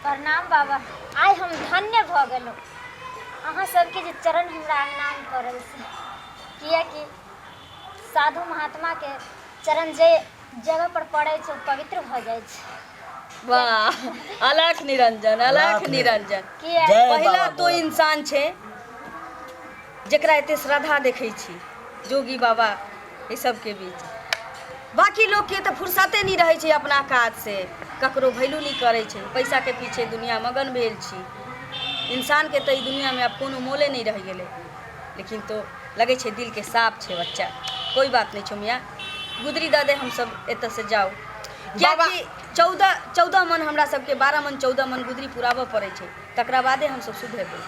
प्रणाम बाबा। आइ हम धन्य भऽ गेलहुँ अहाँ सबके जे चरण हमरा अङ्गनामे पड़ल से, किएकि साधु महात्माके चरण जे जगह पर पड़ै छै ओ पवित्र भऽ जाइ छै। वाह, अलख निरंजन, अलख अलख निरंजन। किया? जय पहिला बाबा तो भोलानाथ। इंसान छै जेकरा एते श्रद्धा देखै छी जोगी बाबा ई सबके बीच। बाकी लोकके तऽ फुर्सते नहि रहै छै अपना काज से, ककरो वैल्यू नहि करै छै, पैसाके पीछे दुनिया मगन भेल छी। इंसानके तऽ ई दुनियामे आब कोनो मोले नहि रहि गेलै। लेकिन तो लगै छै दिलके साफ छै बच्चा। कोइ बात नहि छौ मियाँ, गुदरी दऽ दे, हमसब एतऽसँ जाउ। बाबा- कियाकि 14 मन हमरा सबके 12 मन 14 मन गुदरी पुराबऽ पड़ै छै, तकरा बादे हमसब शुद्ध हेबै।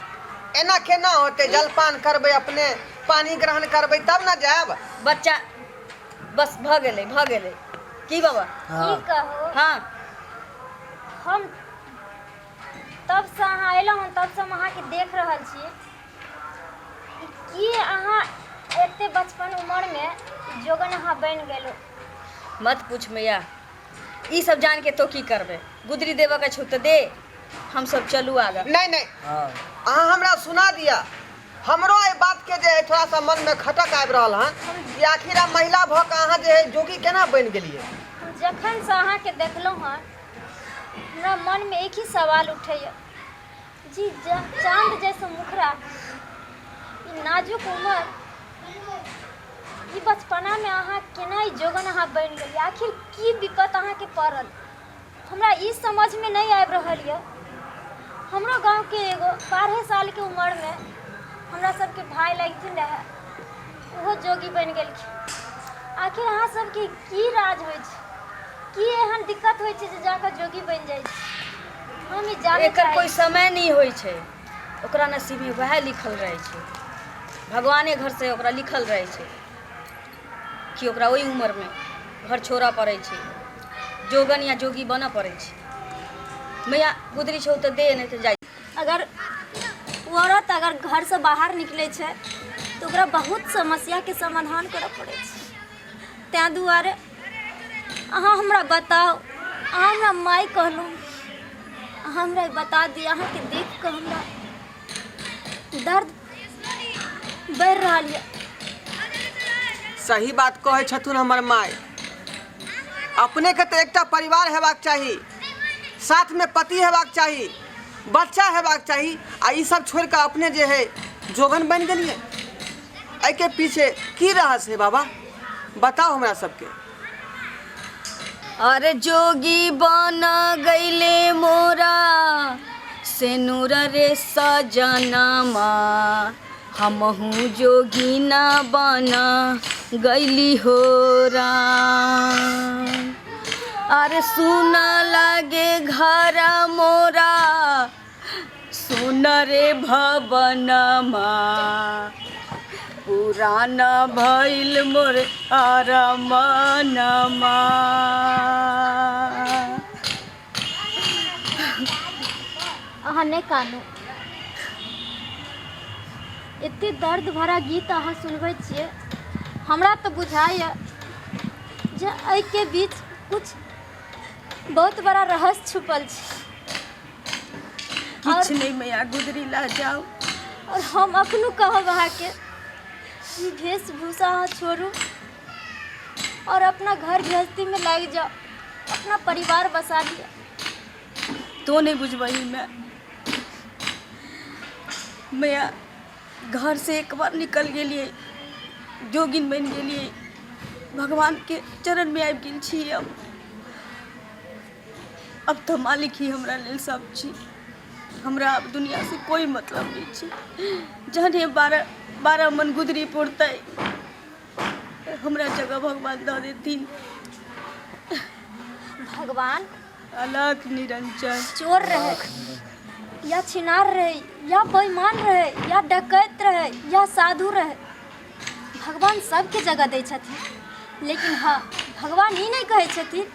एना केना होतै? जलपान करबै, अपने पानि ग्रहण करबै तब ने जायब। बच्चा बस भऽ गेलै, भऽ गेलै। की बाबा? की कहू? हँ। हम तबसँ अहाँ अयलहुँ हन तबसँ हम अहाँके देख रहल छी कि अहाँ एते बचपन उमरमे जोगन अहाँ बनि गेलहुँ। मत पूछ मैया, ई सब जान के तो की करबै? गुदरी देबऽ के छौ तऽ दे, हम सब चलू आगा। नहि नहि, हँ। अहाँ हमरा सुना दिअ। हमरो एहि बातके जे है थोड़ा सा मनमे खटक आबि रहल हन कि आखिर आब महिला भऽ कऽ अहाँ जे है जोगी केना बनि गेलियै? हम जखनसँ अहाँके देखलहुँ हन हमरा मनमे एक ही सवाल उठैए जी चाँद जैसे मुखरा, ई नाजुक उमर, ई बचपनामे अहाँ केना ई जोगन अहाँ बनि गेलियै? आखिर की विपत अहाँके पड़ल? हमरा ई समझमे नहि आबि रहल यऽ। हमरो गाँवके एगो 12 सालके उमरमे हमरा सबके भाय लगथिन रहए, ओहो जोगी बनि गेलखिन। आखिर अहाँ सबके की राज होइ छै? की एहन दिक्कत होइ छै जे जाकऽ जोगी बनि जाइ छै? हम ई जानऽ एकर चाहै कोइ छी। समय नहि होइ छै, ओकरा नसीबमे वएह लिखल रहै छै। भगवाने घरसँ ओकरा लिखल रहै छै कि ओकरा ओहि उमरमे घर छोड़ऽ पड़ै छै, जोगन या जोगी बनऽ पड़ै छै। मैया गुदरी छौ तऽ दे, नहि तऽ जाइ। अगर ओ औरत अगर घरसँ बाहर निकलै छै तऽ ओकरा बहुत समस्याके समाधान करऽ पड़ै छै। ताहि दुआरे अहाँ हमरा बताउ, अहाँ हमरा माय कहलहुँ, अहाँ हमरा बता दिअ। अहाँके देख कऽ हमरा दर्द बढ़ि रहल यऽ। सही बात कहै छथुन हमर माय। अपनेके तऽ एकटा परिवार हेबाक चाही, साथमे पति हेबाक चाही, बच्चा हेबाक चाही, आ ई सब छोड़ि कऽ अपने जे है जोगन बनि गेलियै। एहिके पीछे की रहस्य है बाबा? बताउ हमरा सबके। अरे जोगी बन गईले मोरा सेनुर रे सजनमा, हमहू जोगी न बना गईली हो राम। अरे सुना लागे घर मोरा सुन रे भवनमा, पुराना भइल मोर अरमनमा। अहाँ नहि कानू। एते दर्द भरा गीत अहाँ सुनबै छियै, हमरा तऽ बुझाइए जे एहिके बीच कुछ बहुत बड़ा रहस्य छुपल छै। किछु नहि मैया, गुदरी ला जाउ। आओर हम अखनो कहब अहाँके, ई वेशभूषा अहाँ छोड़ू आओर अपना घर गृहस्थीमे लागि जाउ, अपना परिवार बसा लिअ। तो नहि बुझबही मैं। मैया, घर से एक बार निकल गेलियै, जोगिन बनि गेलियै, भगवानके चरणमे आबि गेल छी। अब तऽ मालिक ही हमरा लेल सब छी। हमरा आब दुनिआँसँ कोइ मतलब नहि छै। जहने 12 मन गुदरी पुरतै, हमरा जगह भगवान दऽ देथिन। भगवान अलख निरंजन। चोर रहे या छिनार रहे या बेईमान रहे या डकैत रहे या साधु रहे, भगवान सबके जगह दै छथिन। लेकिन हँ, भगवान ई नहि कहै छथिन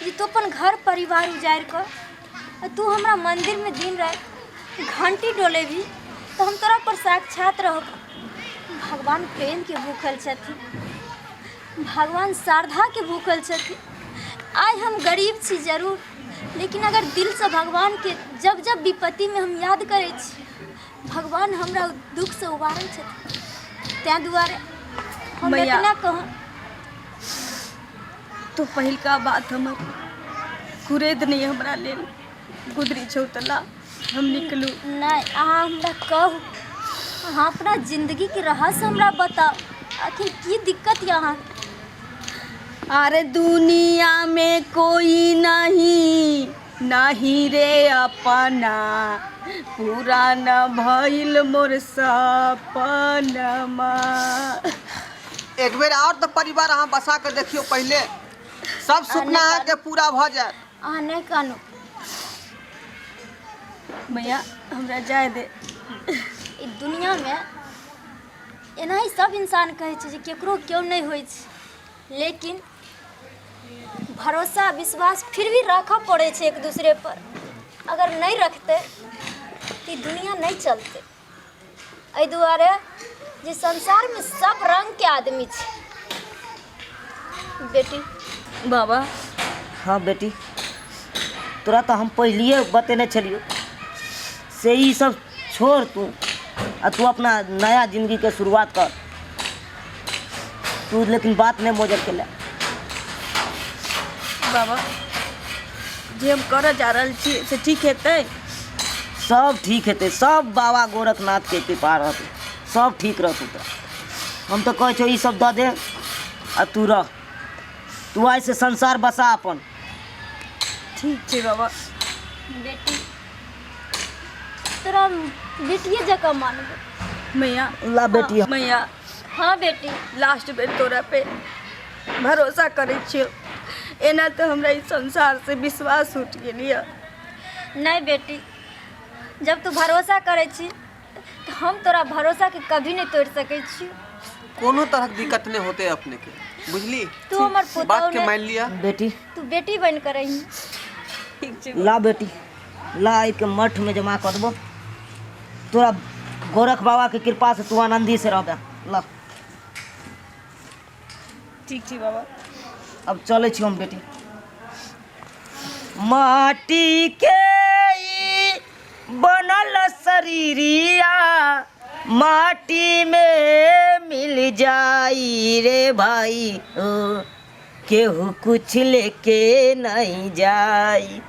जे तू अपन घर परिवार उजाड़ि कऽ आ तू हमरा मन्दिरमे दिन राति घंटी डोलेबही तऽ हम तोरा पर साक्षात रहब। भगवान प्रेमके भूखल छथिन, भगवान श्रद्धाके भूखल छथिन। आइ हम गरीब छी जरूर, लेकिन अगर दिलसँ भगवानके जब जब विपत्तिमे हम याद करै छी भगवान हमरा दुखसँ उबारै छथिन। ताहि दुआरे हम मैया। एतना कहब। तू पहिलका बात हमर कुरेद नहि हमरा लेल गुदरी छौ तऽ ला हम निकलू। नहि, अहाँ हमरा कहू, अहाँ अपना जिन्दगीके रहस्य हमरा बताउ, आखिर की दिक्कत यऽ अहाँके? अरे दुनिया में कोई नहीं नहीं रे अपना, पूरा न भइल मोर सपनमा। एक बेर आओर तऽ परिवार अहाँ बसा कऽ देखियौ पहिले, सब सपना अहाँके पूरा भऽ जायत। अहाँ नहि कानू। मैया हमरा जाय दे। ई दुनियामे एनाही सब इंसान कहै छै जे केकरो केओ नहि होइ छै, लेकिन भरोसा विश्वास फिर भी राखऽ पड़ै छै एक दूसरे पर। अगर नहि रखतै तऽ ई दुनिया नहि चलतै। एहि दुआरे जे संसारमे सब रङ्गके आदमी छै बेटी। बाबा। हाँ बेटी, तोरा तऽ हम पहिलिए बतेने छलियौ से ई सब छोड़ तू आ तू अपना नया जिंदगीके शुरुआत कर तू, लेकिन बात नहि मोजर के ले। बाबा जे हम करऽ जा रहल छी से ठीक हेतै? सब ठीक हेतै, सब बाबा गोरखनाथके कृपा रहतै, सब ठीक रहतौ। तऽ हम तऽ कहै छौ ई सब दऽ दे आ तू रह, तू आइसँ संसार बसा अपन। ठीक छै बाबा। बेटी तोरा बेटिए जकाँ मानबै। मैया। ला बेटी। मैया। हाँ बेटी। लास्ट बेर तोरा पे भरोसा करै छियौ, एना तऽ हमरा ई संसारसँ विश्वास उठि गेल यऽ। नहि बेटी, जब तू भरोसा करै छी तऽ हम तोरा भरोसाके कभी नहि तोड़ि सकै छी। कोनो तरहक दिक्कत नहि होतै अपनेके, बुझली? तू हमर पुतहु बातके नहि, मानि लिअ। बेटी तू बेटी बनि कऽ रही। ठीक छै। ला बेटी ला, एहिके मठमे जमा कऽ देबो तोरा, गोरख बाबाके कृपासँ तू आनन्दी से रहबे। ला। ठीक छै बाबा। अब चलै छी हम बेटी। माटी के ई बनल शरीरिया माटी में मिल जाई रे भाई, ओ केहू कुछ लेके नहीं जाई।